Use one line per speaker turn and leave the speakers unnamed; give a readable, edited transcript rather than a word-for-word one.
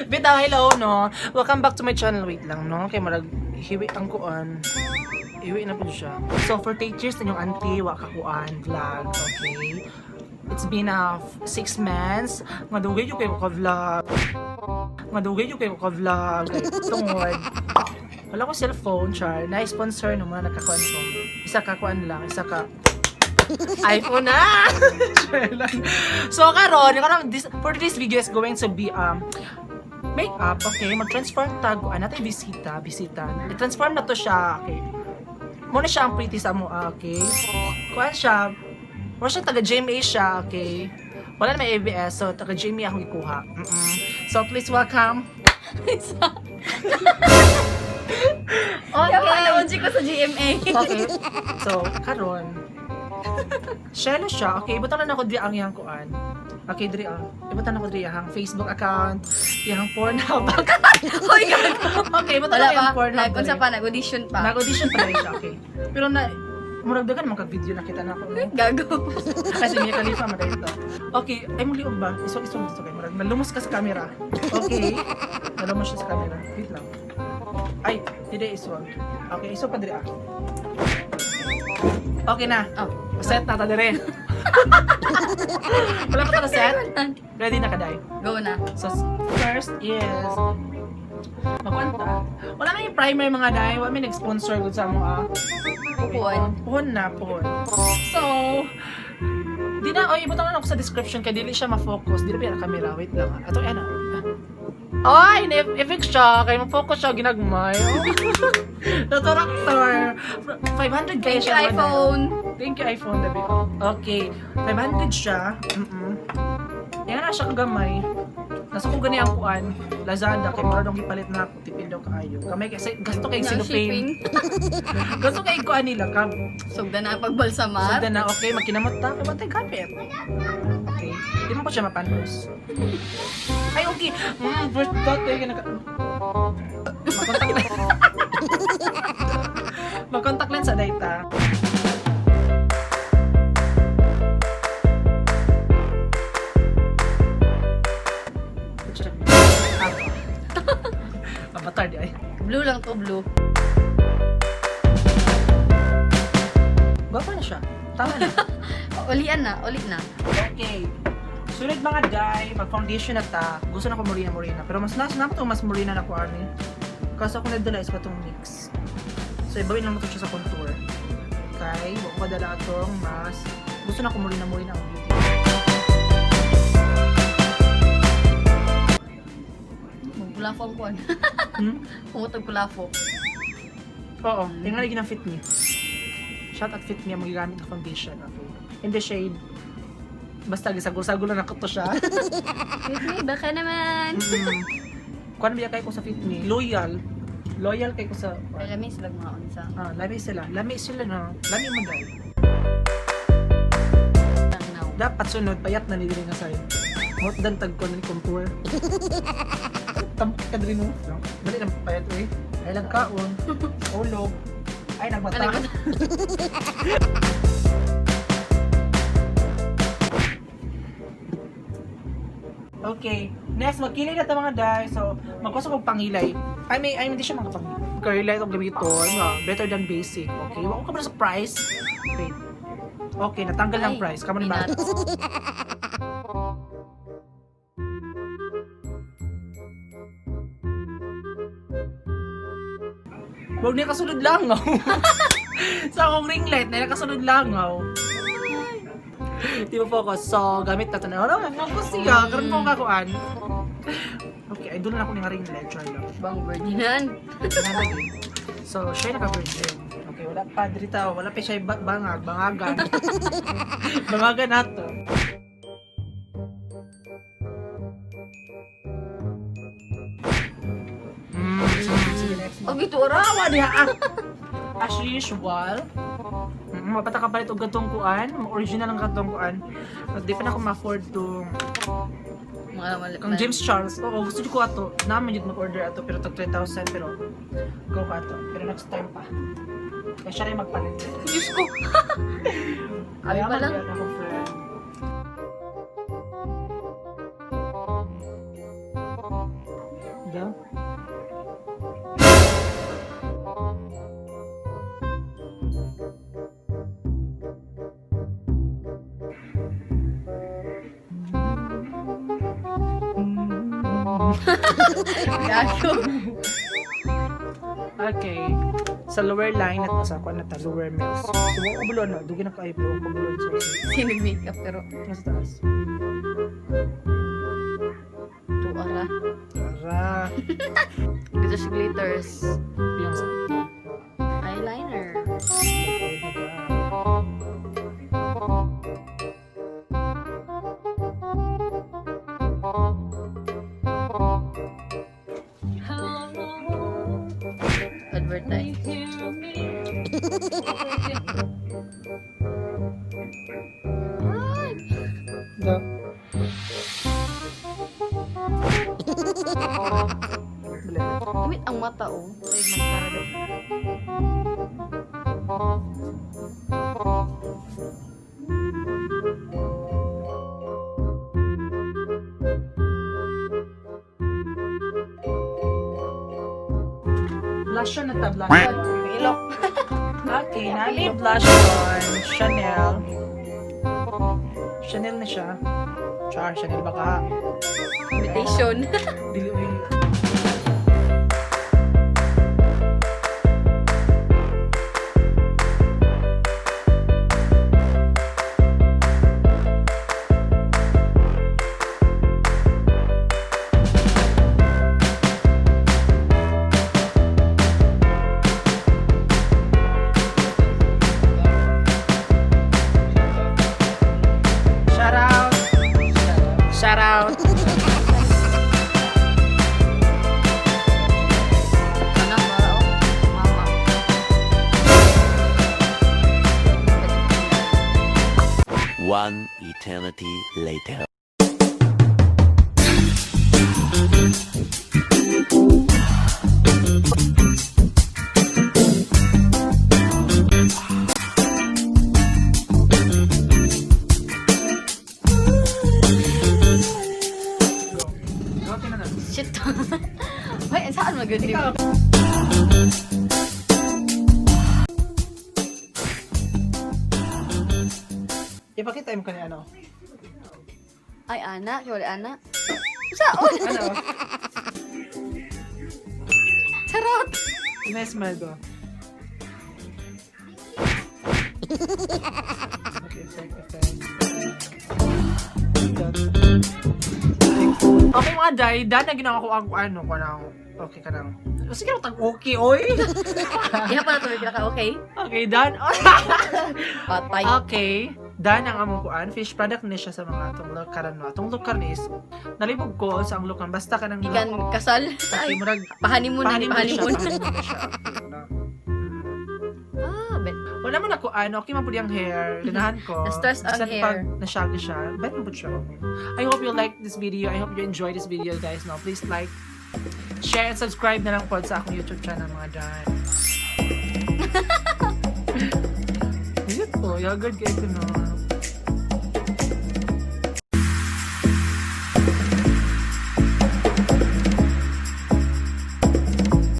Bitaw, hello, no? Welcome back to my channel. Wait lang, no? Kay marag hiwi ang kuan. Hiwi na po siya. So, for 8 years na yung auntie, wa ka kuan, vlog, okay? It's been 6 months. Nga dugay yung kayo ka vlog. Nga dugay yung kayo ka vlog. Tungod. Wala ko cellphone, char. Na-sponsor no mga nagkakuan ko. Isa ka kuan lang, isa ka iPhone na! Char lang. So karon, karon this for this video is going to be makeup, okay? Mag-transform tag ano natin bisita, bisita. I-transform na to siya, okay? Muna siya ang pretty sa mo, ah, okay? Kuan siya, wala siya taga GMA siya, okay? Wala na may ABS, so taga GMA akong ikuha. So please welcome.
Okay. Kaya ko sa GMA.
Okay. So, karon. Shelo siya. Okay, ibutang na ako diri ang iyang kuan. Okay, diri ah. Ibutang na ako diri ang Facebook account, iyang Pornhub account.
Hoy, gago.
Okay, ibutang
Wala
na
pa.
iyang Pornhub.
Nag-unsa
diri.
pa, nag-audition pa.
Nag-audition pa rin siya, okay. Pero na murag dagan man kag video nakita na ako. No?
Gago.
Kasi Mia Khalifa man ito. Okay, ay muli og ba? Isog-isog dito kay murag nalumos ka sa camera. Okay. Nalumos siya sa camera. Wait lang. Ay, dili isog. Okay, isog pa diri ah. Okay na.
Oh.
Set na ta dire. Wala pa ta na set? Ready na ka day?
Go na.
So first is magkwanta. Wala na yung primer mga day. Wala may nag-sponsor gud sa mo ah.
Puhon.
Puhon na, puhon. So, di na, oy, ibutang na ako sa description kay dili siya ma-focus. Dili pa yung camera. Wait lang. Ah. Ato, ano. Ay, na-effect siya. Kay ma-focus siya, ginagmay. Naturaktor. 500 kaya
Thank you,
siya. Mga day.
iPhone.
Thank you, iPhone, Dabi. Okay. 500 siya. Yan na siya kagamay. Nasa kong gani ang kuan. Lazada, kay mura dong gipalit na ako. Tipid daw kaayo. Kamay kasi gasto kay
Ng
cellophane.
shipping.
Gasto kay kuan nila. Kab.
Sugda na ang pagbalsamar.
Sugda na, okay. Magkinamot ta. Kay watay gamit. Okay. Di mo pa siya mapanos. Ay, okay. First thought eh. Makontak lang. Makontak lang sa data. Avatar di ay.
Blue lang to, blue.
Gwapa na siya. Tama na.
Ulian na, uli na.
Okay. Sunod mga guy, mag-foundation na ta. Gusto na ko morena-morena. Pero mas nasa na to mas morena na ko ani. Kaso ako nagdala is katong mix. So ibawin lang mo to siya sa contour. Okay, wa ko kadala atong mas gusto na ko morena-morena ang beauty.
Kulafo ang kuan.
Hmm?
Pumutog kulafo.
Oo, tingnan lagi ng Fit Me. Shout out Fit Me ang magigamit na foundation. Okay. In the shade, basta gisagol-sagol na nako to siya.
With me, baka naman.
Kuan biya kay ko sa Fit Me. Loyal. Loyal kay ko sa
Ay, lami sila mga unsa.
Ah, lami sila. Lami sila na. Lami mo dahil.
Now.
Dapat sunod, payat na nila nga sa'yo. Mot dan tag ko ng contour. Tampok ka diri no. Dali lang payat eh. Ay lang kaon. Ulog. Ay nagmata.
Ay, nagmata.
Okay. Next, magkilay na ta mga day. So, magkusa kog pangilay. Ay, may, ay, hindi siya mga pangilay. Curly itong gamiton. Ah, better than basic. Okay. Wala ko ka ba sa price? Wait. Okay, natanggal ng
Ay,
price. Kamo ni ba?
peanut.
Huwag niya kasunod langaw. Sa akong ring light, na nakasunod langaw. Di ba focus? So, gamit na ito na. Ano, focus siya. Karoon po kakuan. Okay, ay doon na ako ng ring light. Char lang.
Bang Ferdinand.
Nalagay. So, siya naka-virgin. Okay, wala pa. Diri tao. Wala pa siya bangag. Bangagan. Bangagan na to. Sige, next.
Og itura.
Tawa diha ah. As usual, mapata ka palit og gatong kuan, original ang gatong kuan. But di pa na ako ma-afford to
Mga mali.
kang James Charles. Oo, gusto ko ato. Naman yun mag-order ato pero tag 3,000 pero go ka ato. Pero next time pa. Kaya siya rin magpalit.
Diyos ko. Abi pa lang.
Ako friend. Go.
Gago.
Okay. Sa lower line at sa kuan na ta lower mills. So wa ko no, dugi na kaayo pero ko bulon sa
Sino makeup pero
nasa taas.
tuara.
Tara.
Dito siya glitters.
Yung sa
Eyeliner. Advertise.
Go. Balik.
Damit ang mata oh. Ay, mascara daw.
Blush on na ta, blush on.
Ilok.
Okay, nami blush on. Chanel. Chanel na siya. Char, Chanel baka.
Imitation.
Dili uy. Shout out! Shout out!
Anak ba oh? Mama.
One eternity later.
Go. Okay na na.
Shit. Wait, saan maganda
Ikaw. Ipakita mo kani ano.
Ay, ana. Wala ana. Saan?
Ano?
Charot!
Nice smile ko. Okay, effect, effect. Okay mga day, dan na ginawa ko ang ano ko nang okay ka nang. Sige tag okay oy.
Iha pa na tubig ka, okay?
Okay, done.
Patay.
Okay. Done ang among kuan. Fish product ni siya sa mga atong look karon no. Atong look karon is nalibog ko sa ang look karon basta ka nang
Ikan kasal.
Okay,
Ay,
murag
pahanimun na,
pahanimun siya,
pahanimun.
pahanimun na siya. Okay, no.
Ah, bet.
Wala man ako ano, okay man pud yung hair. Ganahan ko.
Na-stress ang
Bisan
hair.
Pag nasyagi siya, bet man pud siya. I hope you like this video. I hope you enjoy this video, guys. No, please like, share, and subscribe na lang po sa akong YouTube channel, mga dyan. Dito, yagad kayo no.